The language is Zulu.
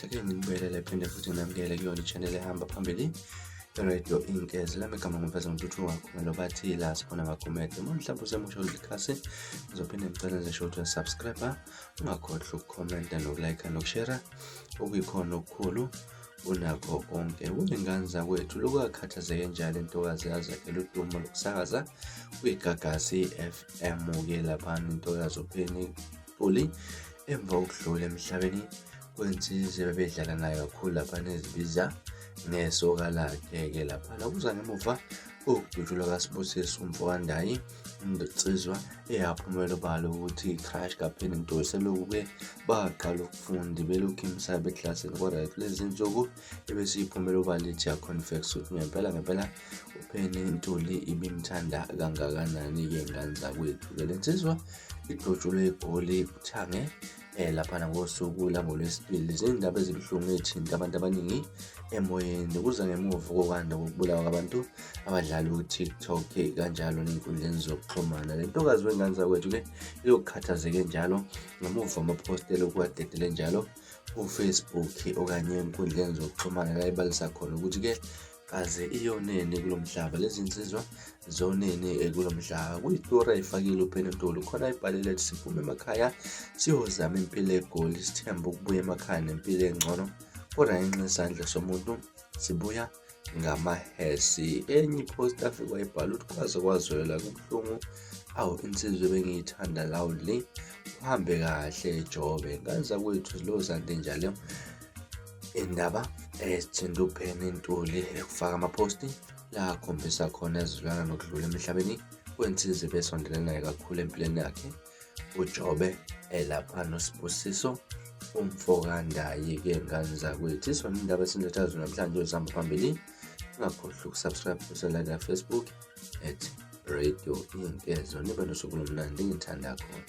Right, ake nginibuyelele phinde futhi nginamukele kuyona i-channel ehamba phambili i-radio Inkezi. Lami igama ngumfeza ngintuthu wakhumelo bathi la sibona ngagumede. Uma mhlawumbe usemusha kuleli khasi ngizophinde ngicele nje ukuthi uyasubscribe, ungakhohlwa ukukhomenta nokulike nokushare okuyikhona okukhulu unakho konke. Kuyingane zakwethu lokakhathazeke njalo intokazi yazakhela udumo lokusakaza kwiGagasi FM-ke laphana intokazi uPenny Ntuli emva kokudlula emhlabeni kwensizwa ebebedlala nayo kakhulu laphana ezibiza ngesoka lakhe-ke laphana kuza ngemuva kokudutshulwa kaSibusiso umfokaNdayi insizwa eyaphumela obala ukuthi i-crush kaPenny Ntuli selokhu-ke baqala ukufunda belokhu imsaba eklasini kodwa kulezi zinsuku ebesiyiphumela obala ithi yaconfex ukuthi ngempela ngempela uPenny Ntuli ibimthanda kangakanani-ke ngane zakwethu-ke le nsizwa idutshulwe egoli kuthange laphana ngosuku langolwesibili. Zindaba ezibuhlungu ey'thinta abantu abaningi emoyeni kuza ngemuva kokwanda kokubulawa kwabantu abadlali ku-TikTok kanjalo ney'nkundleni zokuxhumana. Le ntokazi wengane zakwethu-ke ilokukhathazeke njalo ngemuva amaphosti elokhu wadedele njalo ku-Facebook okanye ey'nkundleni zokuxhumana la ebalisa khona ukuthi-ke kaze iyoneni kulo mhlaba lezi nsizwa zoneni kulo mhlaba kuyitori ayifakile uPenny Ntuli khona ayibhalile ethi siphume emakhaya siyozama impilo eGoli sithembe ukubuya emakhaya nempilo engcono kodwa ngenxa yesandla somuntu sibuya ngamahesi enye ipost afike wayibhala ukuthi kwaze kwazwela kubuhlungu awu insizwa ebengiyithanda loudly uhambe kahle Jobe ngane zakwethu zilozande njalo Indaba ezithinta uPenny Ntuli ekufaka amaphosti la akhombisa khona ezilwana nokudlula emhlabeni kwensizwa ebesondelene naye kakhulu empilweni yakhe uJobe elapha noSibusiso umfokaNdayi-ke ngane zakwethu. Izona indaba esinletha zona namhlanje ezihamba phambili. Ungakhohlwa ukusubscribe kuselike Facebook at Radio Inkezo. Nibe nosuku lomnandi ngithanda khona.